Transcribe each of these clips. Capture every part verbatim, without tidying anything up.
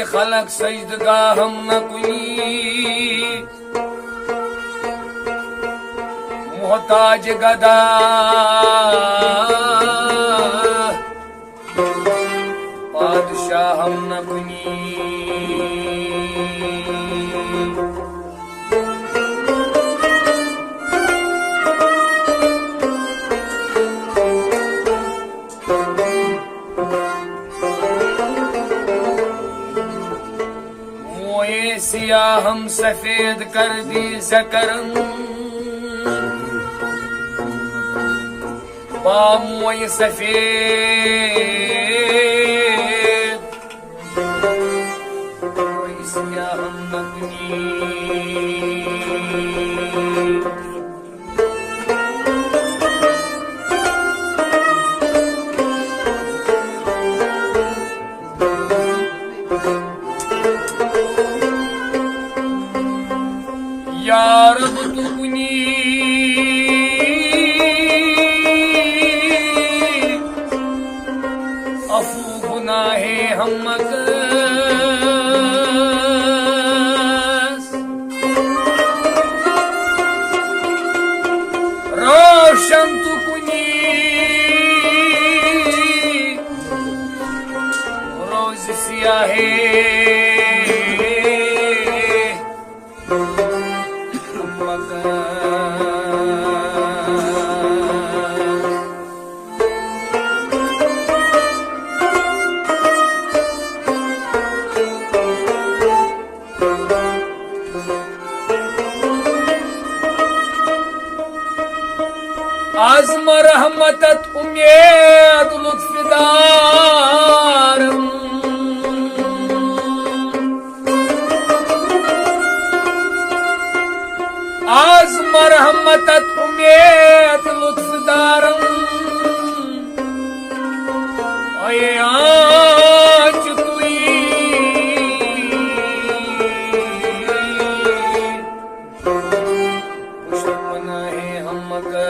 خلق سجدگاہم نہ کنی، محتاج گدا پادشاہم نہ کنی۔ موئے سیاہم سفید کر دی زکرن، با موئے سفید، موئے سیاہم نکنی۔ یا رب تو کنی عفو گناہ ہم مکس، روشن تو کنی روز سیاہ مکس۔ از مرحمتت امید لطف دارم، از مرحمتت امید لطف دارم، ای آنچ تویی پشت پناہ ہم مکس۔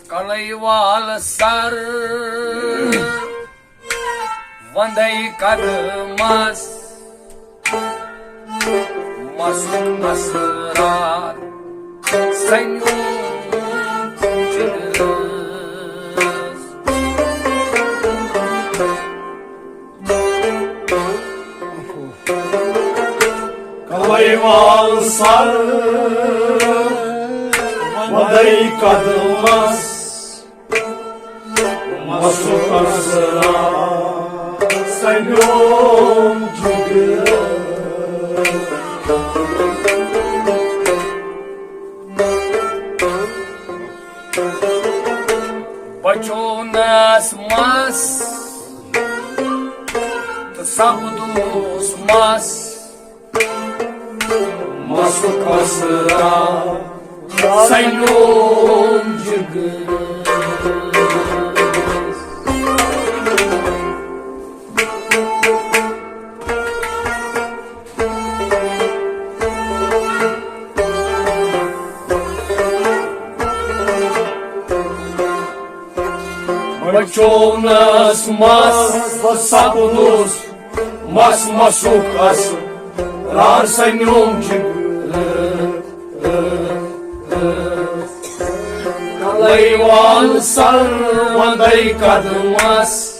کلے وال سر وندے قدمس، مسُک اسرار سنیوم جگرس۔ کلے وال سر وندے قدمس، مسُک اسرار سنیوم جگرس۔ بچونس مس تہٕ سپدوس مس، مسُک اسرار سنیوم جگرس۔ بچونس مس، بہٕ سپدُس مس، مسُک اسرار سنیوم جگرس۔ کلے وال سر وندے قدمس۔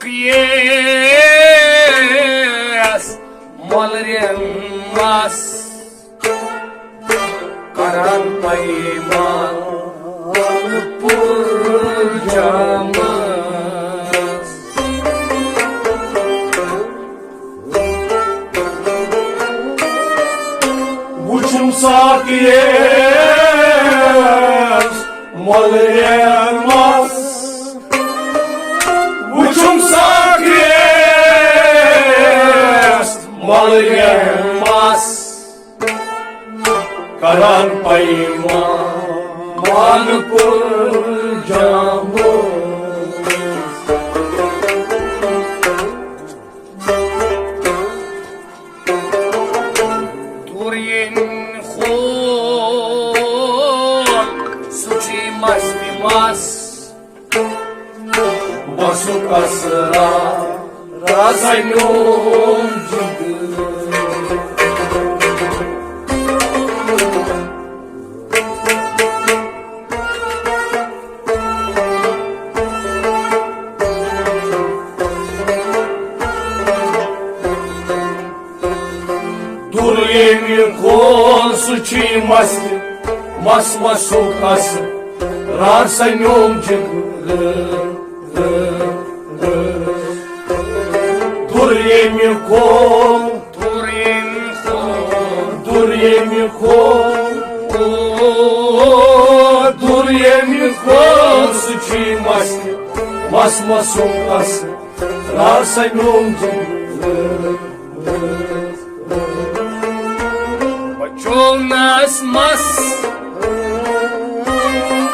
یس مۄلرٮ۪ن مس کران پیمان پُر جامس۔ وُچھُم ساقیَس مۄلرٮ۪ن مس، وُچھُم ساقیَس مۄلرٮ۪ن مس، کران پیمان پُر جامس۔ دوٗر ییٚمہِ کھول سُہ چھُے مستِ مس، بسُک اثرا رازا میون جگر۔ دوٗر ییٚمہِ کھول سُہ چھُے مستِ مس، مسُک اثرا رازا میون جگر۔ دوٗر ییٚمہِ کھول، دوٗر ییٚمہِ کھول، دوٗر ییٚمہِ کھول، او، دوٗر ییٚمہِ کھول سُہ چھُے مستِ مس، مسُک اثرا رازا میون جگر۔ بچولنس مس،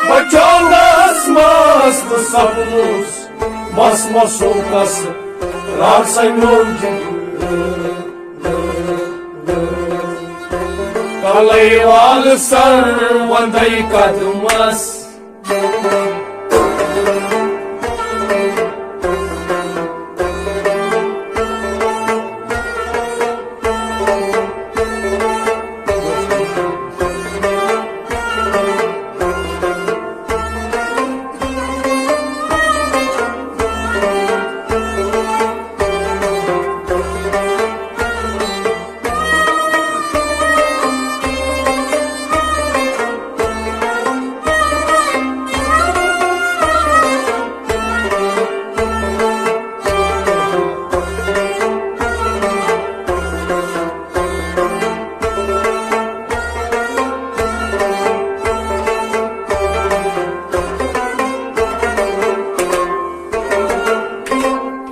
بچولنس مس تہٕ سپدُس مس، مسُک اثرا رازا میون جگر۔ کلے والہٕ سر وندے قدمس۔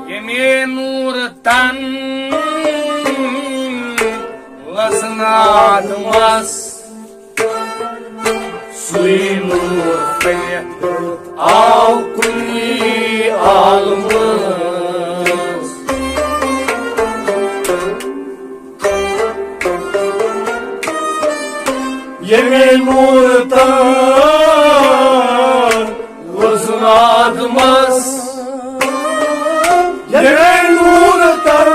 ییٚمے نوٗرٕ تن لژناد مس، سُے نوٗر پھٔلِتھ آو کُنی عالمس۔ ییٚمے نوٗرٕ تن لژناد مس، ییٚمے نوٗرٕ تن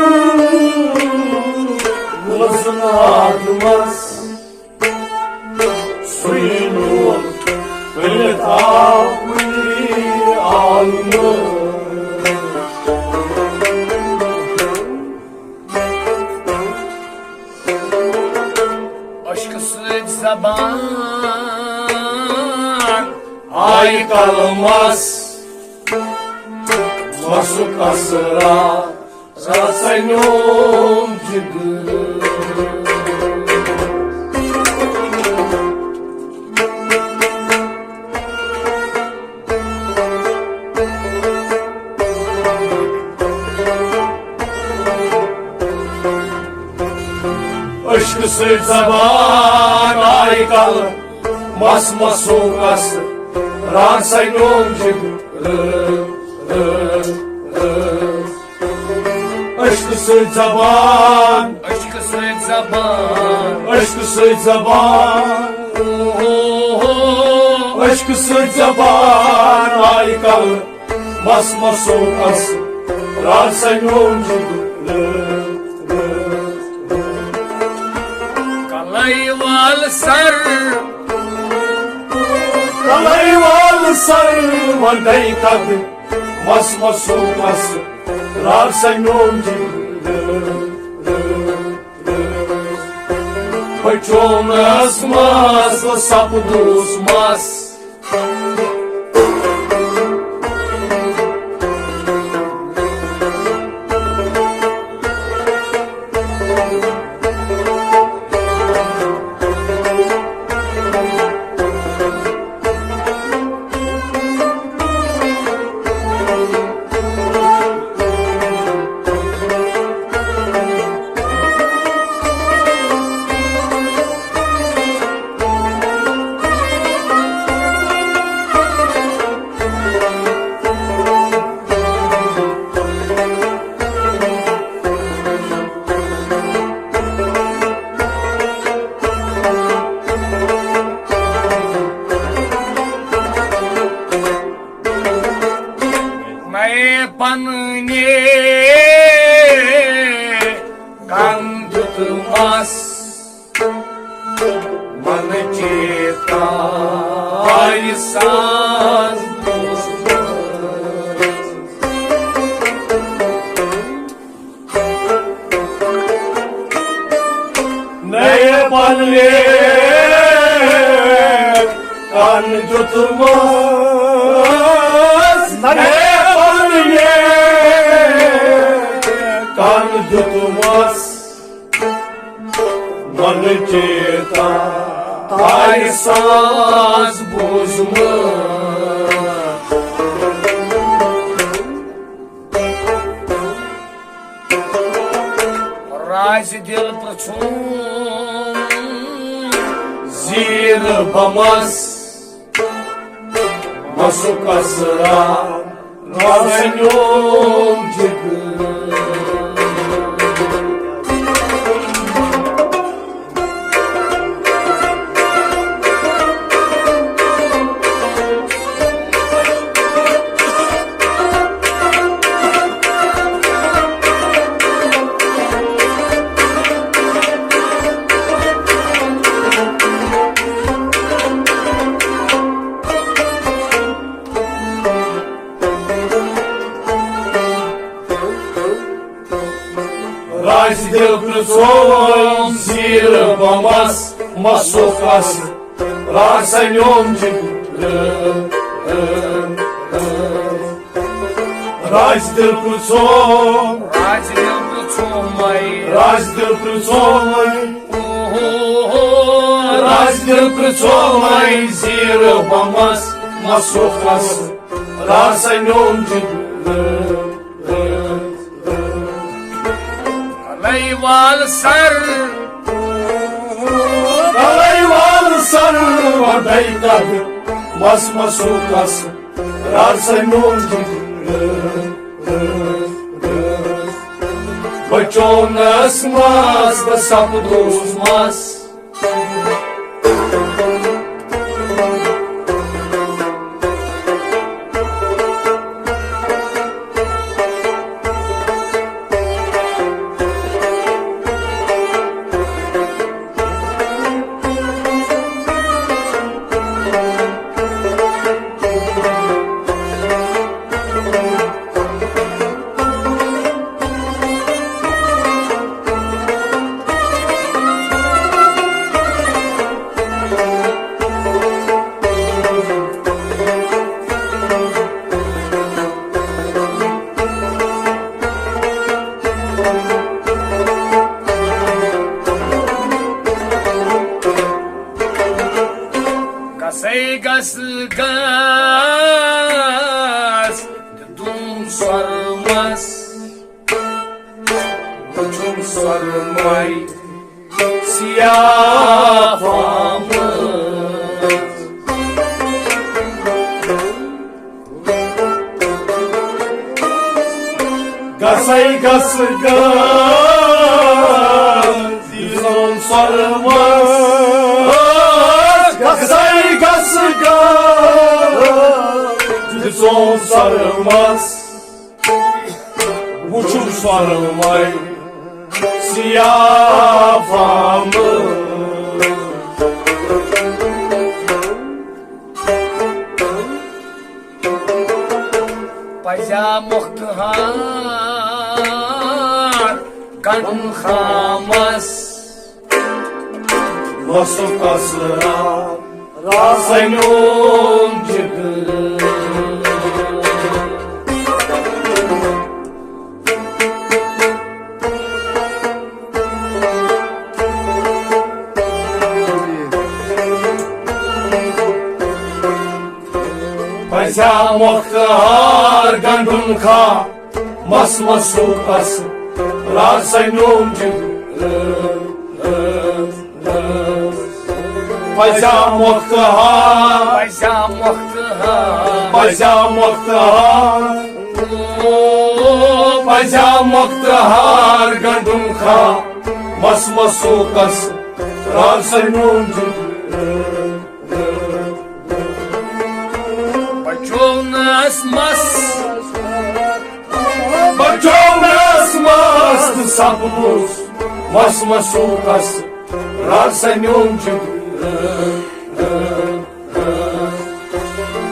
لژناد مس، سُے نوٗر پھٔلِتھ آو کُنی عالمس۔ عشقہٕ سۭتۍ زبان آیہِ قلمس، مسُک اثرا رازا میون جگر۔ عشقہٕ سۭتۍ زبان آیہِ قلمس، مسُک اثرا رازا میون جگر۔ عشقہٕ سۭتۍ زبان، عشقہٕ سۭتۍ زبان، عشقہٕ سۭتۍ زبان، عشقہٕ سۭتۍ زبان آیہِ قلمس، مسُک اثرا رازا میون جگر۔ کلے والہٕ سر، کلے والہٕ سر وندے قدمس، مسُک اثرا رار سا میون جگر۔ بچونس مس، بہٕ سپدُس مس۔ مےٚ پننہِ کن دیُت مس، من چیتا آیہِ ساز۔ نَے پننہِ کن دیُتمس، نَے پننہِ کن دیُتمس، من چیتا آیہِ ساز بوٗزمُت۔ رازِ دِل پرٛژھُن زیٖر بمس، مسُک اسرار رازِ میون جگر۔ رازِ دِل پرٛژھُن زیٖر بمس، مسُک اسرار رازِ میون جگر۔ رازِ دِل پرٛژھُن، رازِ دِل پرٛژھُن مَے۔ رازِ دِل پرٛژھُن مَے۔ اوہو، رازِ دِل پرٛژھُن مَے زیٖر بمس، مسُک اسرار رازِ میون جگر۔ کلے وال سر، کلے وال سر، وڈے کد، مس مسُک اسرار رازِ میون جگر۔ بچونس مس، بہٕ سپدُس مس۔ گژھے گژھ گژھ دِتُم سۄرمس، وُچھُم سۄرمے سیاہ پھمٕژ۔ گژھے گژھ گژھ دِژٕم سۄرمس، گژھے گژھ گژھ دِژٕم سۄرمس۔ وُچھُم سۄرمے سیاہ پھمٕژ۔ پزیا مۄختہٕ ہان خامس، وسُک اسرار راسنیوم جگر۔ پزیا مۄختہار گنڈُن خا، مس مسُک اسرار راسنیوم جگر۔ پزیا مۄختہار، پزیا مۄختہار، پزیا مۄختہار، او، پزیا مۄختہار گنڈُن خا، مس مسُک اسرار راسنیوم جگر۔ بچونس مس، بچونس مس تہٕ سپدُس مس مسُک اسرار راسنیوم جگر۔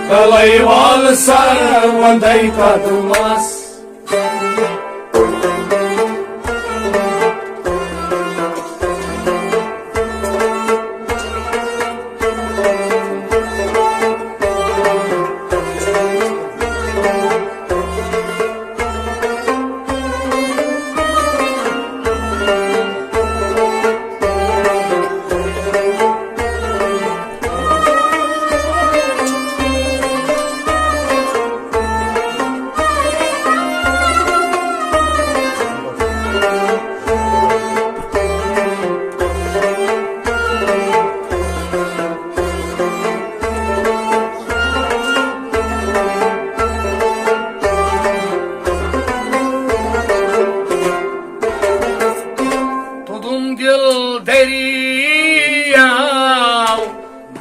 کلے وال سر وندے قدمس۔ تُدُن دِل دٔریاو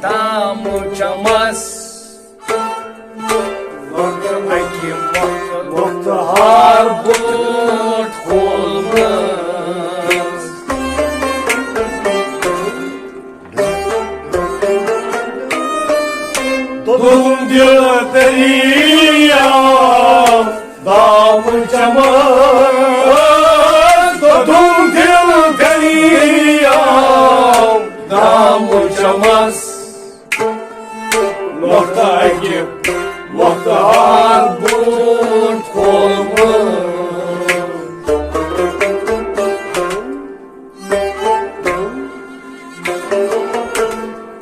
دام چمس۔ اکہِ مۄختہار برونٛٹھ کھولمٕژ۔ دوٚدُم دِل دٔریاو دام چمس، دوٚدُم دِل دٔریاو دام چمس۔ نۄختہٕ اکہِ مۄختہار برونٛٹھ کھولمٕژ۔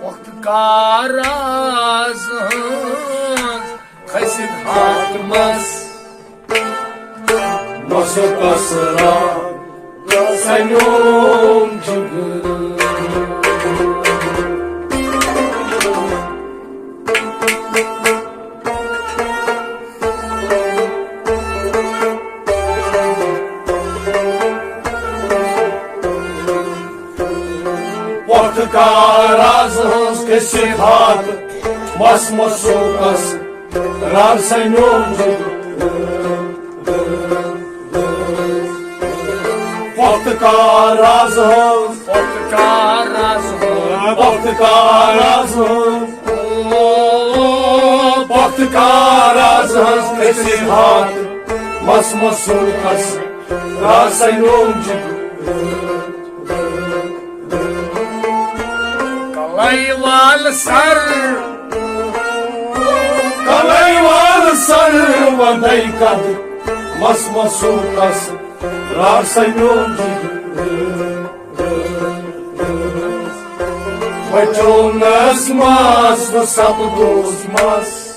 پۄختہٕ کار از ہٕنٛز کھٔسِتھ ہاتھ مس۔ مسُک اسرار راسنیوم جگر۔ پۄختہٕ کار از ہٕنٛز کھٔسِتھ ہاتھ مس مسُک اسرار راسنیوم جگر۔ پۄختہٕ کار از ہٕنٛز، پۄختہٕ کار از ہٕنٛز، پۄختہٕ کار از ہٕنٛز، او، پۄختہٕ کار از ہٕنٛز کھٔسِتھ ہاتھ مس مسُک اسرار راسنیوم جگر۔ کلے وال سر، کلے وال سر وندے قد مس مسُک اسرار راسنیوم جگر۔ بچونس مس تہٕ سپدُس مس۔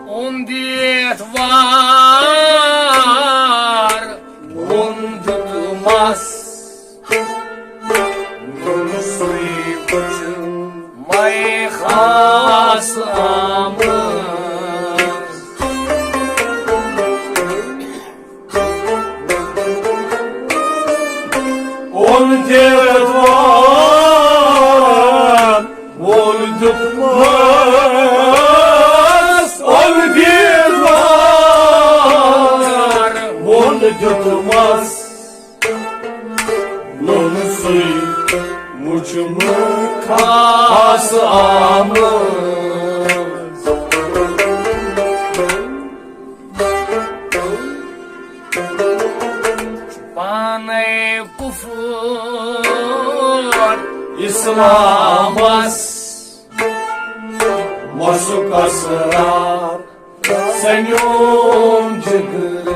اوٚن دِتھ وا پس۔ سُے وٕچھ مے خاص آمٕژ۔ اوٚن دیوان، ووٚن دیُتمس، اوٚن دیوان، ووٚن دیُتمس۔ نوٚن سُے وٕچھمُت خاص آمٕژ۔ پانے کفر اسلامس، مسُک اسرار سنیوم جگر۔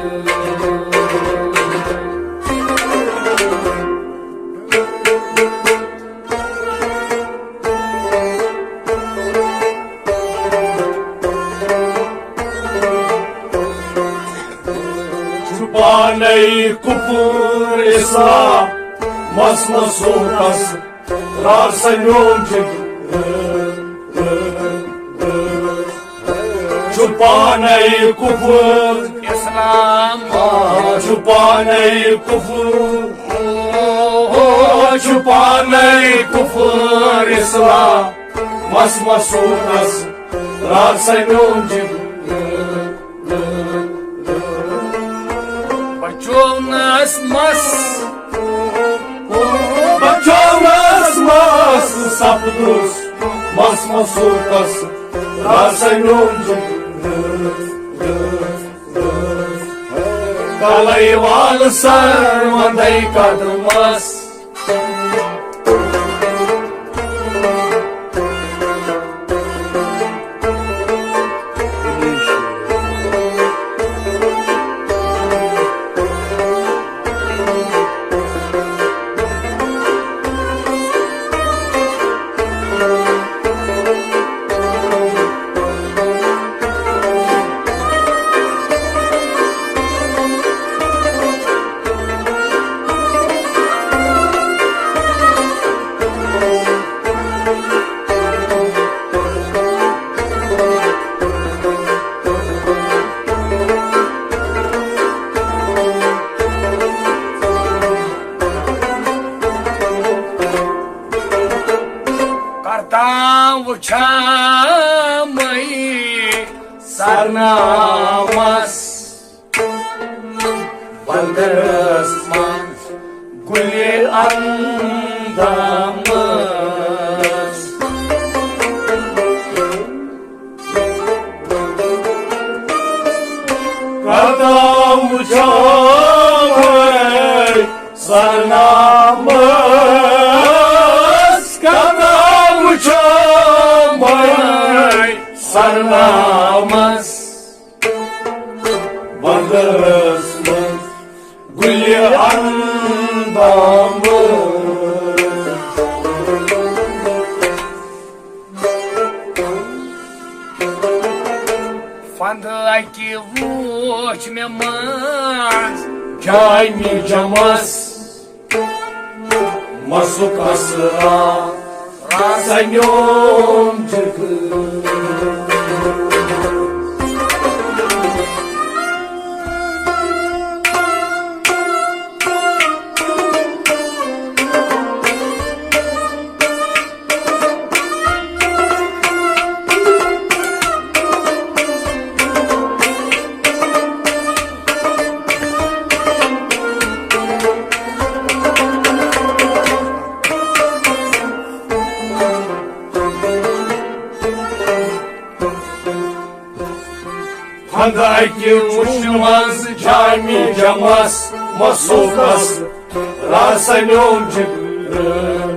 چھُ پانے کفر اسلام، مس مسوتس راسنیوم جگر۔ چھُ پانے کفر اسلام۔ آ، چھُ پانے کفر۔ آ، چھُ پانے کفر اسلام۔ مس مسوتس راسنیوم جگر۔ بچونس مس، بچونس مس سپدُس، مس مسوتس راسنیوم جگر۔ کلے وال سر وندے قدمس۔ کرتام وچھامے سرنامس، بدرس منٛز گُلہِ اندامس۔ کرتام وچھامے سرنامس، کرتام وچھامے سرنامس۔ بدرس منٛز گُلہِ اندامس۔ فند اکہِ وُچھ مےٚ منٛز جامِ جمس، مسُک اسرار سنیوم جگر۔ فند اکہِ وُچھنہِ منٛز جامِ جمس، مسوتس راسنیوم جگر۔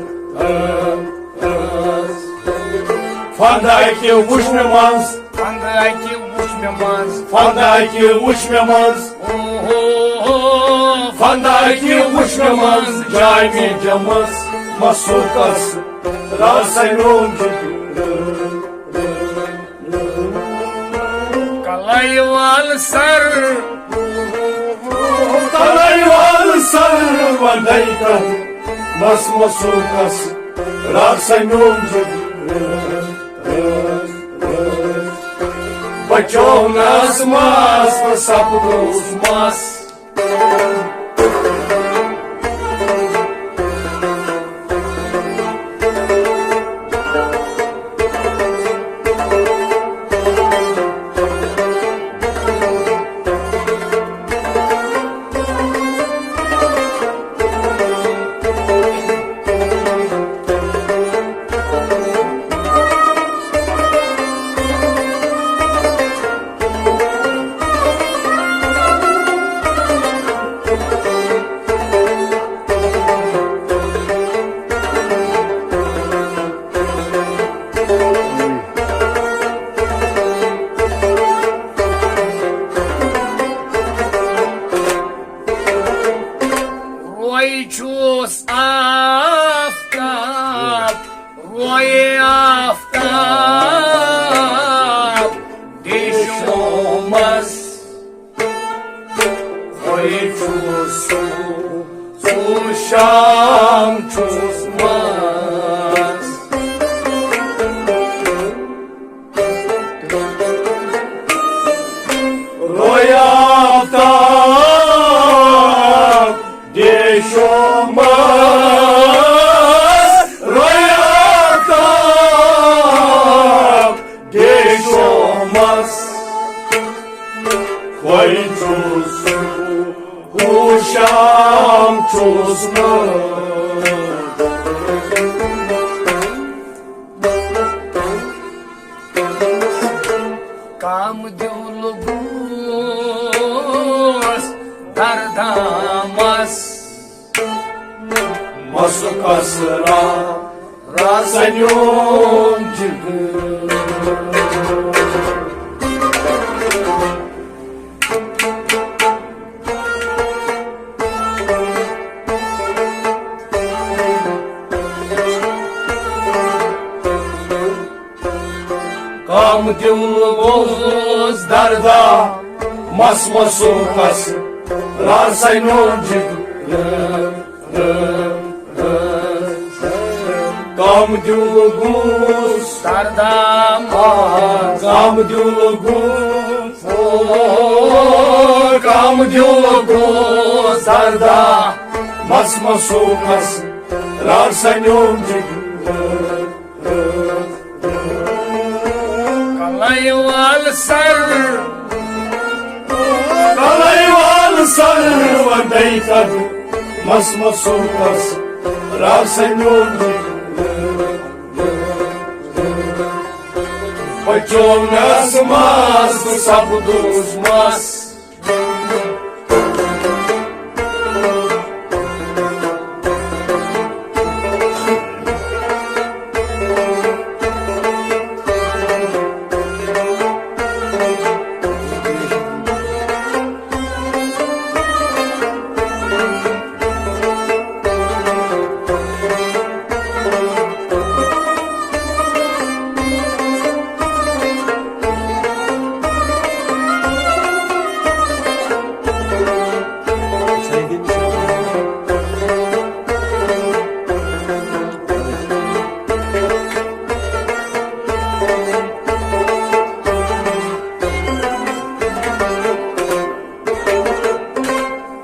فند اکہِ وُچھنہِ منٛز، فند اکہِ وُچھ مےٚ منٛز، فند اکہِ وُچھ مےٚ منٛز، اوہو، فند اکہِ وُچھ مےٚ منٛز جامِ جمس، مسوتس راسنیوم جگر۔ کلے وال سر، کلے وال سر ونٛدے کتھ مس مسوٗکس راسا نیوٗم جگر۔ بچونس مس تہٕ سپدوس مس۔ روے چھُس آفتاب، روے آفتاب دیشومس۔ روے چھُس سُہ، سُہ شام چھُس مس۔ روے آفتاب دیشومس، روے آفتاب دیشومس۔ وۄنۍ چھُس ہُہ شام چھُس نہٕ۔ کام دیُل گوس دردامس۔ مسُک اثرا راسا نیوم جگر۔ کام دیُل گوس دردا مس مسُک اثرا راسا نیوم جگر۔ کام دیُل گوس دردامس۔ کام دیُل گوس، او، کام دیُل گوس دردا مس مسُک اثرا راسا نیوم جگر۔ کلے وال سر، کلے وال سر ودے کد مس مسُک اثرا راسا نیوم جگر۔ پچونس مس سپدوس مس۔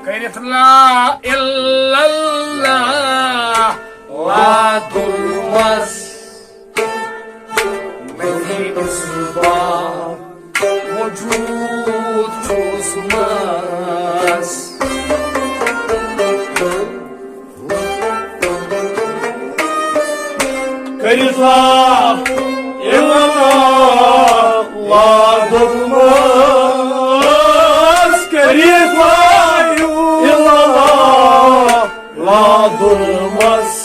کٔرِتھ لا الا اللہ لا دُرمس۔ نفی اصبا وجود چھُس مس۔ کٔرِتھ لا الا اللہ لا دُرمس۔ کٔرِتھ لا الا اللہ لا دُرمس۔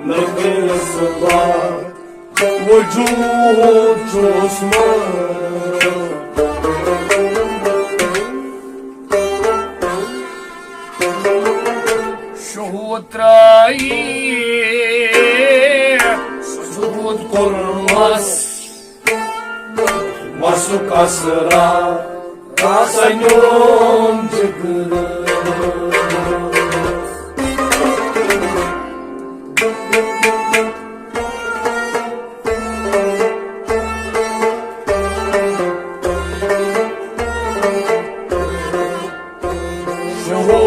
نفی اصبا وجود چھُس مس۔ شہوت ترٲیِتھ سجود کوٚرمس۔ مسُک اثرا راسا نیوم جگر۔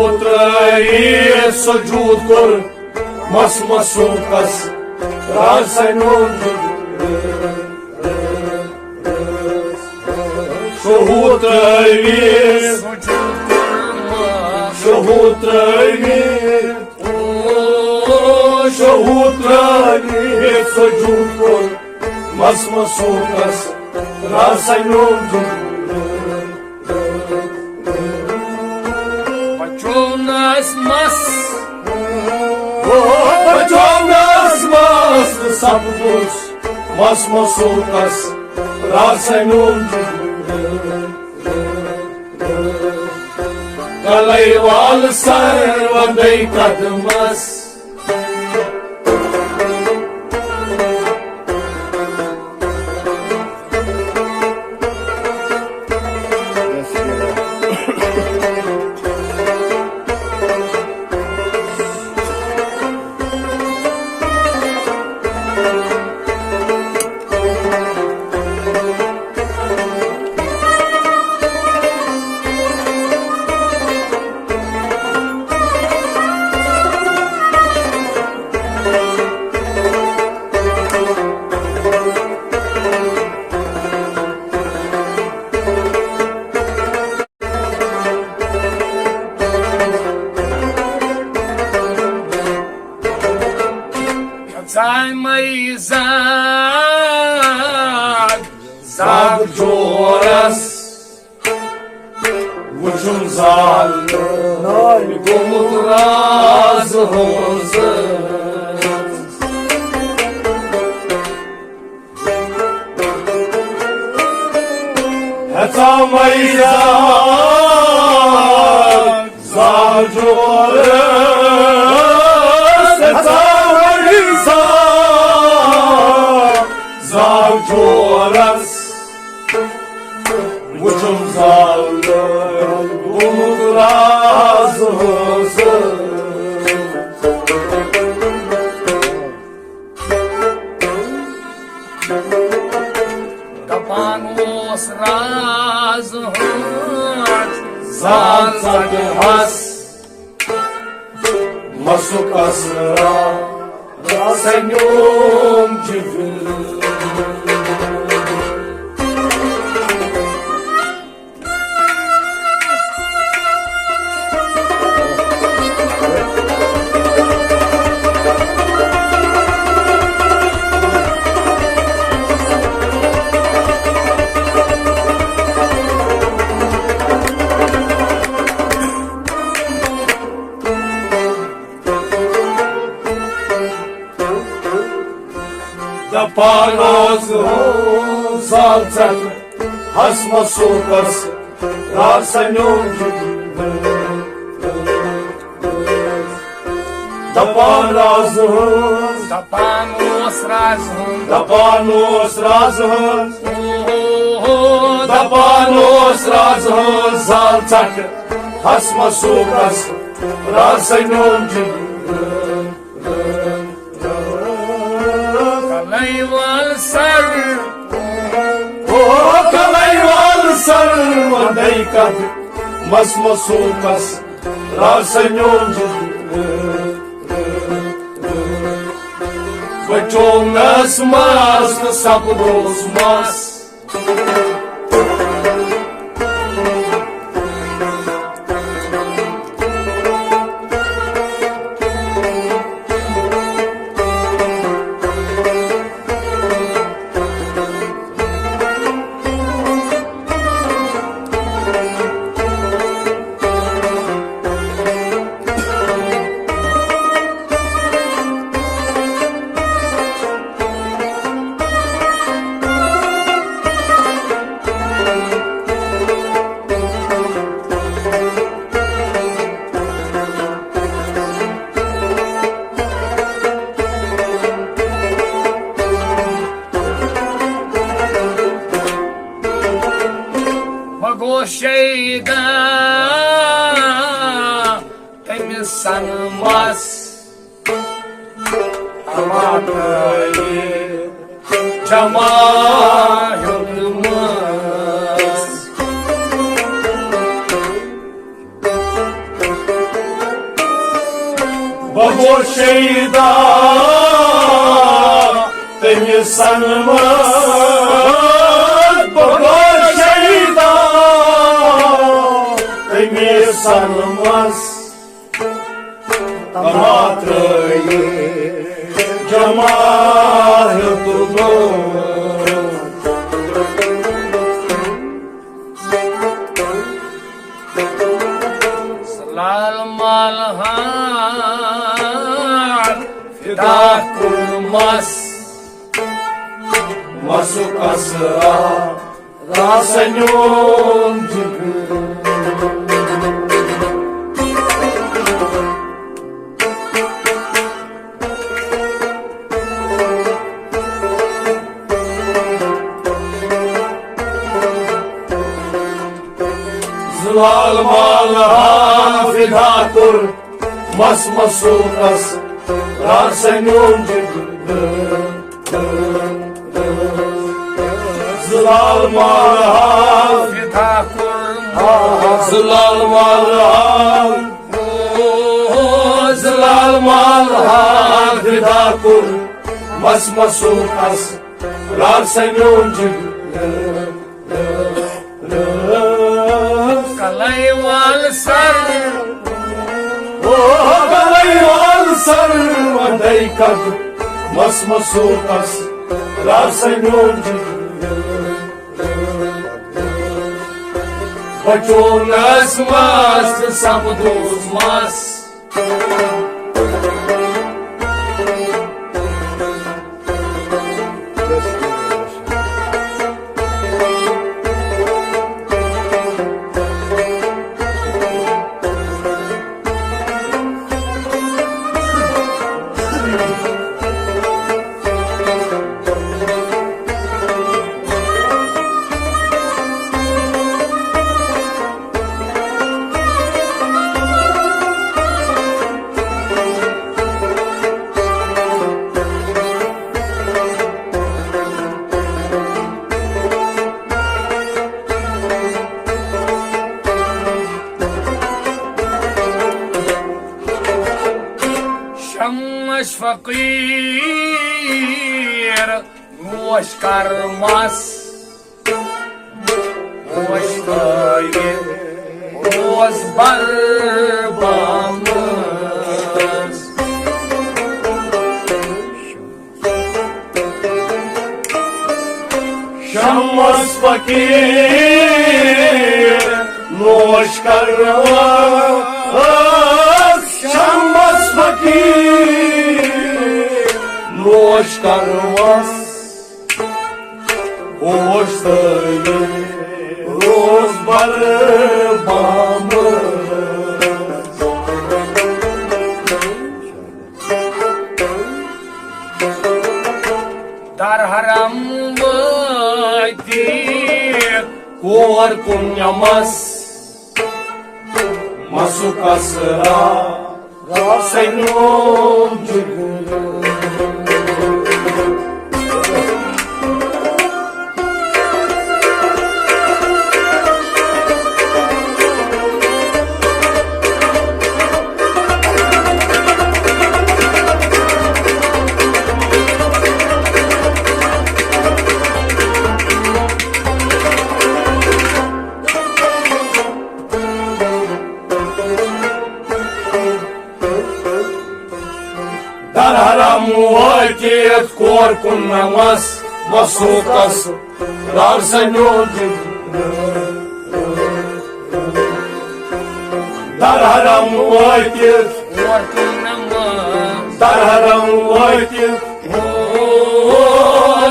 ترٲوِتھ سجود کوٚر مس مسوٗکس راسنیوم۔ شہوٗد ترٲوِتھ، شہوٗد ترٲوِتھ، شہوٗد ترٲوِتھ سجود کوٚر مس مسوٗکس راسنیوم۔ بچونس مس۔ او بچونس مس تہٕ سپدُس مس مسوٗکس راسنیوم۔ کلے وال سر ودے قدمس۔ ژاے مے زاگ، زاگ جورس۔ وُچھُم زال گوٚمُت راز حٲصِل۔ ہیژا مے زال زال جورس، ہیژا مے زال زال جورس۔ وُچھُم زال گوٚمُت راز حٲصِل۔ دپان اوس راز ہٕنٛز زال ژٹہٕ ہس۔ مسُک اسرا راسنیوم جبریل۔ دپان اوس زال ژٹہٕ ہس مسوٗکس راسنیوم۔ دپان راز ہٕنٛز۔ دپان اوس راز ہٕنٛز۔ دپان اوس راز ہٕنٛز۔ اوہو۔ دپان اوس راز ہٕنٛز زال ژٹہٕ ہس مسوٗکس راسنیوم۔ کلے وال سر۔ او کلے وال سر ودے قدمس مسوٗکس راسنیوم۔ بچونس مس تہٕ سپدوس مس۔ وۄنۍ گوٚو شیدا تٔمِس سنہٕ مس۔ اما جمع ہیوٚتمس۔ بہٕ گوٚو شیدا تٔمِس سنمس، بہٕ گوٚو شیدا تٔمِس سنمس۔ تما ترٲیِتھ جماعت لوگ۔ لال مال ہان فدا کُن مس، مسُک اسرا راسنیون جگر۔ زلال مال ہان فدا کُن مس، مسُک اسرا راسنیون جگر۔ زلال مال ہان فدا کُن، زلال مال ہان، زلال مال ہان فدا کُن مس، مسُک اسرا راسنیون جگر۔ کلے وال سر، او کلے وال سر، ودے قد مس، مسُک اسرا راسنیون جگر۔ بچونس مس تہٕ سپدوس مس۔ شمس فقیر نوش کر مس، نوش کر روز بر بامس۔ شمس فقیر نوش کرواس، شمس فقیر نوش کرواس، ہوش تٲوِتھ روز بر بامس۔ در حرم وٲتِتھ کور کُن نمس، مسُک اسرا راسنیون جگر۔ در حرم وٲتِتھ کور کُن نمس، مسُک اسرا راسنیون جگر۔ در حرم وٲتِتھ، در حرم وٲتِتھ،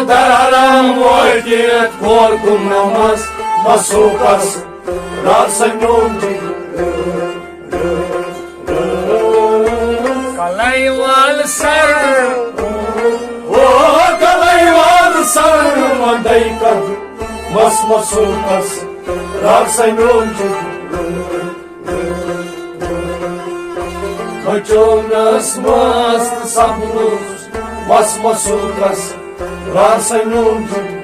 در حرم وٲتِتھ کور کُن نمس، مسُک اسرا راسنیون جگر۔ کلے وال سر، او کلے وال سر، ودے قد مس، مسُک اسرا راسنیون جگر۔ بچونس مس تہٕ سپدوس مس، مسُک اسرا راسنیون جگر۔